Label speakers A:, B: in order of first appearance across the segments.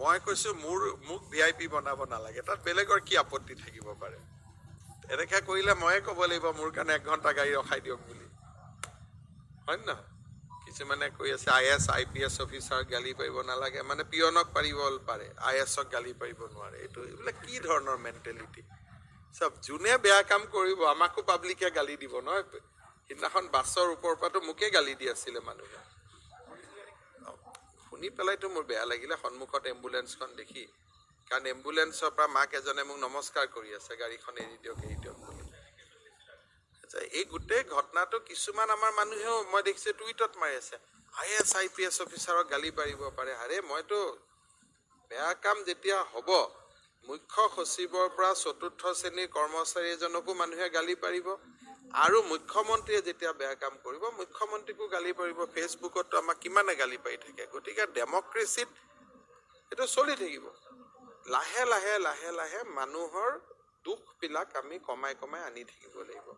A: মই কৈছোঁ, মোক ভিআইপি বনাব নালাগে, তাত বেলেগৰ কি আপত্তি থাকিব পাৰে? এনেকৈ কৰিলে ময়ে ক'ব লাগিব মোৰ কাৰণে 1 ঘণ্টা গাড়ী ৰখাই দিয়ক বুলি, হয় নে নহয়? কিছুমানে কৈ আছে আইএএছ আইপিএছ অফিচাৰক গালি পাৰিব নালাগে, মানে পিয়নক পাৰিব পাৰে, আইএএছক গালি পাৰিব নোৱাৰে। এইবিলাক কি ধৰণৰ মেণ্টেলিটি? চব যোনে বেয়া কাম কৰিব, আমাকো পাব্লিকে গালি দিব নহয়। সিদিনাখন বাছৰ ওপৰৰ পৰাতো মোকে গালি দি আছিলে মানুহে। শুনি পেলাইতো মোৰ বেয়া লাগিলে সন্মুখত এম্বুলেঞ্চখন দেখি, কাৰণ এম্বুলেঞ্চৰ পৰা মাক এজনে মোক নমস্কাৰ কৰি আছে, গাড়ীখন এৰি দিয়ক, এৰি দিয়ক বুলি। আচ্ছা, এই গোটেই ঘটনাটো কিছুমান আমাৰ মানুহেও মই দেখিছোঁ টুইটত মাৰি আছে, আইএএছ আইপিএছ অফিচাৰক গালি পাৰিব পাৰে। আৰে, মইতো বেয়া কাম যেতিয়া হ'ব, মুখ্য সচিবৰ পৰা চতুৰ্থ শ্ৰেণীৰ কৰ্মচাৰী এজনকো মানুহে গালি পাৰিব আৰু মুখ্যমন্ত্ৰীয়ে যেতিয়া বেয়া কাম কৰিব, মুখ্যমন্ত্ৰীকো গালি পাৰিব। ফেচবুকততো আমাক কিমানে গালি পাৰি থাকে। গতিকে ডেমক্ৰেচিত এইটো চলি থাকিব। লাহে লাহে লাহে লাহে মানুহৰ দুখবিলাক আমি কমাই কমাই আনি থাকিব লাগিব।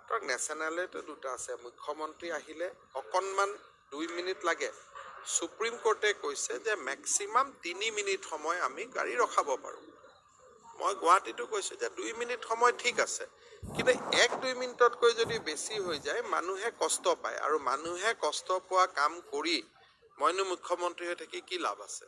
A: ধৰক নেশ্যনেলেতো দুটা আছে। মুখ্যমন্ত্ৰী আহিলে অকণমান 2 মিনিট লাগে। সুপ্ৰিম কোৰ্টে কৈছে যে মেক্সিমাম 3 মিনিট সময় আমি গাড়ী ৰখাব পাৰোঁ। মই গুৱাহাটীতো কৈছোঁ যে 2 মিনিট সময় ঠিক আছে, কিন্তু 1-2 মিনিটতকৈ যদি বেছি হৈ যায়, মানুহে কষ্ট পায় আৰু মানুহে কষ্ট পোৱা কাম কৰি মইনো মুখ্যমন্ত্ৰী হৈ থাকি কি লাভ আছে?